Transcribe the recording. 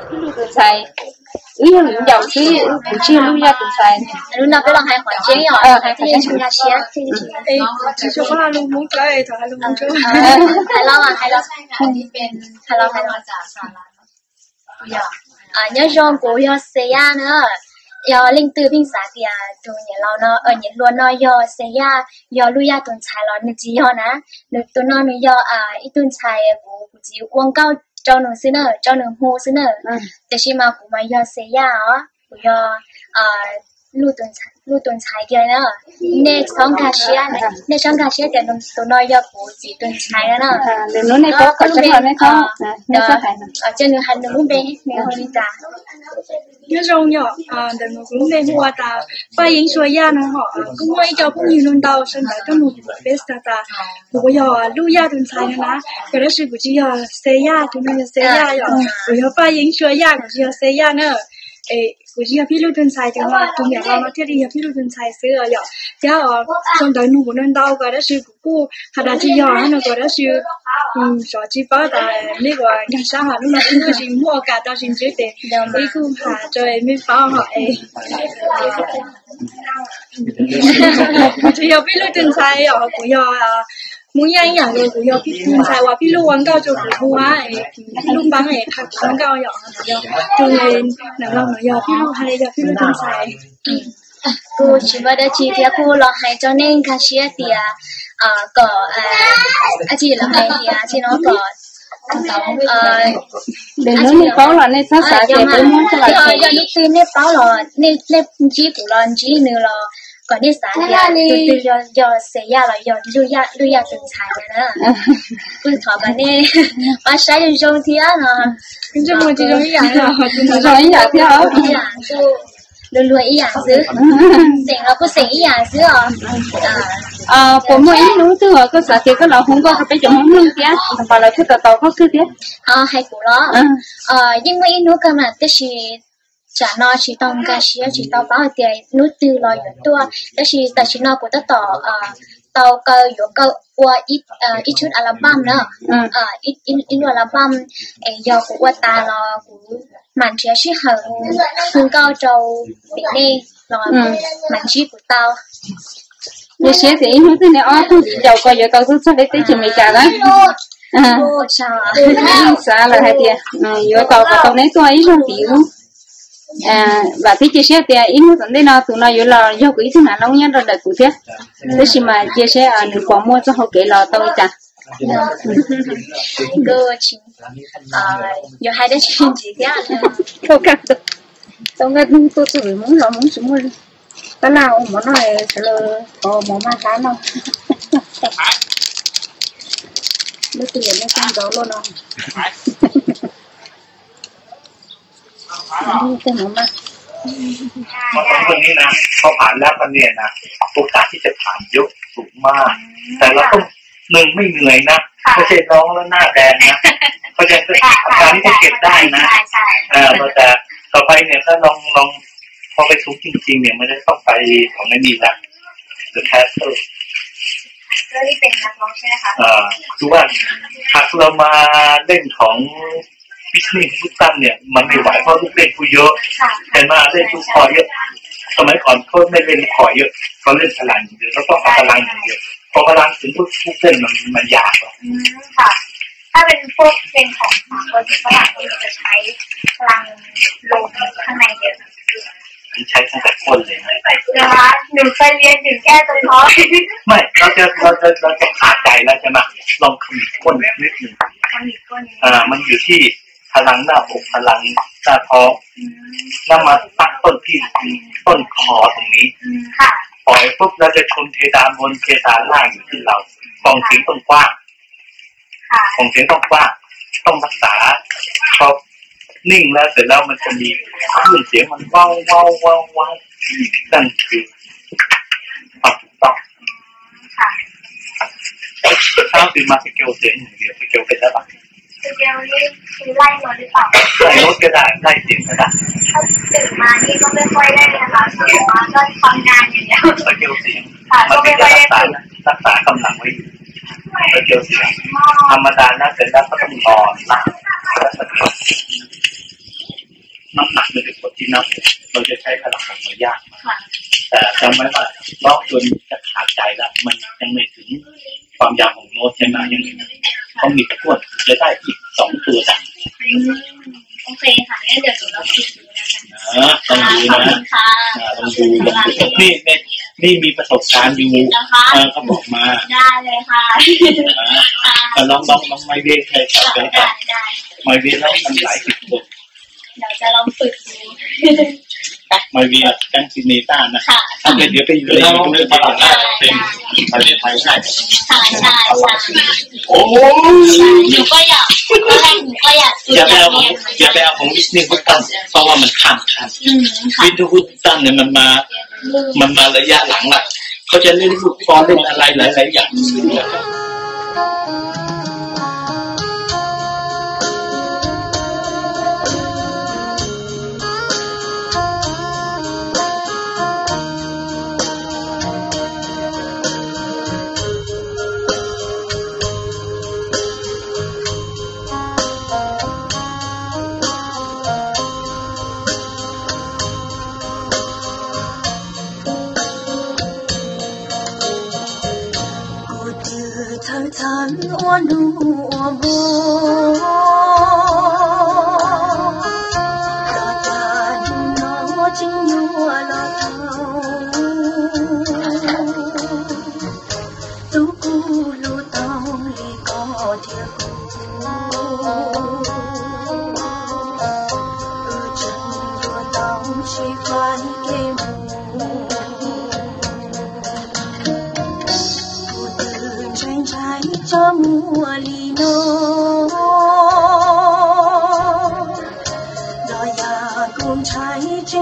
Tus ntxhais, wb yog viv ncaus xwb, kuv tsis yog lub Yaj tus ntxhais. Lub no peb los hais qhov tseeb os, hais qhov tseeb. Nkag siab. Tsis tshua paub lus Hmoob, thaum hais lus Hmoob tso. Hais los, hais los, hais los, hais los. Nyob zoo, kuv yog Xeya na. Yog leej twg pheej xav tias tus niam laus no, niam hluas no yog Xeya, yog lub Yaj tus ntxhais los nws tsis yog na. Nws tus no nws yog ib tug ntxhais kuv, kuv txiv ua nkauj rau nws xwb na, rau nws hu xwb na. Tiam sis mas kuv mas yog Xeya os, kuv yog lub tus ntxhais kiag na. Nej txhob nkag siab, nej txhob nkag siab tias tus no yog kuv txiv tus ntxhais na. Tus no nej paub kom tseeb los nej txhob, nej txhob hais. Cia nws hais nws lub npe, nws hu li cas. Nyob zoo yom, ntawm no kuv lub npe hu ua tas Paj Yeeb Sua Yaj no hom. Kuj muaj ib co phooj ywg no ntau sawv ntawd tuaj nug kuv peb tas tas kuv puas yog lub Yaj tus ntxhais no na. Kom tab sis kuv tsis yog Xeya, tus no yog Xeya yom, kuv yog Paj Yeeb Sua Yaj, kuv tsis yog Xeya na. Es kuv tsis yog Phij Luj tus ntxhais, tus niam laus no thiaj li yog Phij Luj tus ntxhais xwb yom. Thiab sawv ntawd nug kuv no ntau, kom tab sis kuv kuj has tas tsis yog no, kom tab sis xyov tsis paub tas nej puas nkag siab hos, lub no kuj tsis muaj kas tau tsis ntsib ces ib kuj has rau nej paub hos es. Kuv tsis yog Phij Luj tus ntxhais yom, kuv yog Hmoob Yaj ib yam li, kuv yog Phij Luj tus ntxhais uas Phij Luj ua nkauj rau kuv hu, Phij Luj npab es qha kuv ua nkauj yom, yog tus niam laus no yog Phij Luj, hais li yog Phij Luj tus ntxhais. Kuv tsis muaj dab tsi thiab, kuv los hais rau nej nkag siab tias kom dab tsi los hais tias tsis no kom Hnub nej paub los nej txhob xav tias peb muab coj los, yog hnub twg nej paub los nej ntsib kuv los ntsib nws los kom nej xav tias tus twg yog Xeya los yog Luj Yaj tus ntxhais na. Kuv thov kom nej pab saib zoo zoo thiab no. Zoo ib yam thiab, luag luag ib yam xwb, xeem los kuj xeem ib yam xwb os. Puas muaj ib hnub twg uas koj xav tias koj los hu nkauj rau peb cov Hmoob mloog thiab, pas lawv kuj tau tau koj kawg thiab. Hais kuv los, yeej muaj ib hnub kawg mas, tab sis tsam no tsis tau nkag siab, tsis tau paub hais tias hnub twg los yuav tuaj, tab sis tam sim no kuv tab tom tau kaw, yuav kaw ua ib tshub album na, ib lub album, es yog kuv ua tas los kuv mam nrhiav sij hawm hu nkauj rau pem nej los mam ntsib kuv tau. Cia siab tias ib hnub twg nej ob tug viv ncaus ko yuav tau tuaj txog peb teb chaws Amelikas na. Xav lawm hais tias yuav tau kom tau neb tuaj ib zaug tim ub. Vam thiab cia siab tias ib hnub tom ntej no tus no yuav los yog kuv ib tug nam noob nyob rau ntawm kuv thiab. Tab sis mas cia seb nws puas muaj txoj hau kev los tau li cas. Yuav hais dab tsi ntxiv thiab. Tau nqaij hnub tuaj txog Hmoob los Hmoob tsis muaj tab laj ua mov noj, sawv daws thov mov maj hlab noj. Lub twg yog nej coj ntxov luaj no. Tej mov maj. Món ăn lá bánh mì nè, ô cà chứ chụp ảnh dụ cũng mà tại nó không, mình mới người nè, nó sẽ nóng nó nè đèn nè, có đèn cái ăn cái thịt đai nè, à, mà ta, ta phải nè, nó nóng nóng, có cái súng chim chim nè, mới không phải có cái gì là được hết thôi. Ờ, đúng rồi, hoặc là mà lên khoảng นี่ทุกท่านเนี่ยมันไม่ไหวเพราะลูกเล่นกูเยอะ เห็นไหมเล่นลูกคอยเยอะ สมัยก่อนเขาไม่เล่นลูกคอยเยอะ เขาเล่นพลังอย่างเดียว แล้วก็เอาพลังอย่างเดียว พอพลังถึงปุ๊บลูกเล่นมันมันหยาบอะ อืมค่ะ ถ้าเป็นพวกเพลงของสากลฝรั่งนี่จะใช้พลังลมข้างในเยอะ มันใช้ตั้งแต่ก้นเลยนะ เหรอคะ หนูเคยเรียนอยู่แค่ตรงท้อง ไม่ เราจะเราจะเราจะขาดใจแล้วใช่ไหม ลองขมิบก้นนิดหนึ่ง ขมิบก้น อ่า มันอยู่ที่พลังหน้าอก พลังหน้าท้อง อืม แล้วมาตั้งต้นที่ต้นคอตรงนี้ อืม ค่ะ ปล่อยปุ๊บ เราจะชนเพดานบน เพดานล่างอยู่ที่เรา ปล่องเสียงต้องกว้าง ค่ะ ปล่องเสียงต้องกว้าง ต้องรักษา พอนิ่งแล้วเสร็จแล้วมันจะมีคลื่นเสียงมันเว้าเว้าเว้าเว้า นั่นคือความถูกต้อง ค่ะ เช้าตื่นมาสเกลเสียงอย่างเดียว สเกลเป็นได้ปะ สเกลนี่คือไล่มาหรือเปล่า ไล่โน้ตก็ได้ ไล่เสียงก็ได้ ถ้าตื่นมานี่ก็ไม่ค่อยได้นะคะ ตื่นมาก็ทำงานอย่างเดียว สเกลเสียง ค่ะ มันไม่ได้รักษานะ รักษากำลังไว้อยู่ สเกลเสียง อ๋อ ธรรมดานะ เสร็จแล้วก็ต้องนอนหลับ แล้วสเกล น้ำหนักมันเป็นกรดที่นับ เราจะใช้พลังของเนื้อย่างมา แต่จำไว้ว่าร้องจนจะขาดใจแล้ว มันยังไม่ถึงความยาวของโน้ตใช่ไหม ยังไม่ถึง ต้องมีตะกร้วน จะได้อีกสองตัวดัง โอเคค่ะ งั้นเดี๋ยวหนูลองคิดดูแล้วกัน นะ ต้องดูนะ ขอบคุณค่ะ อ่า ลองดู ลองดู นี่ นี่ นี่มีประสบการณ์อยู่ เหรอคะ เออ เขาบอกมา ได้เลยค่ะ นะ ค่ะ อ่ะ ลอง ลอง ลองไมเวย์ใครก่อน ได้ ได้ ไมเวย์แล้วมันหลายสิบคน เดี๋ยวจะลองฝึกดู ไมเวย์กับแก๊งซินเนต้านะ ค่ะ ถ้าเป็นเดี๋ยวไปอยู่ในยูทูบ ได้ ได้ ประเทศไทยได้ ค่ะ ได้ ได้ โอ้ หนูก็อยาก ตอนแรกหนูก็อยากฝึก อย่าไปเอา อยากเรียน อย่าไปเอาของวิทนี่ฮูสตัน เพราะว่ามันข้ามขั้น อืม ค่ะ วิทนี่ฮูสตันเนี่ยมันมา มันมาระยะหลังละ เขาจะเล่นลูกคอเล่นอะไรหลายๆอย่าง Kuv twb thawj txheej ua nus ua hmo, ua cas hnub no tseem yuav los tau. Tus kuv hlub tau li ko thiab kuv, wb tseem yuav tau sib faib kev mus.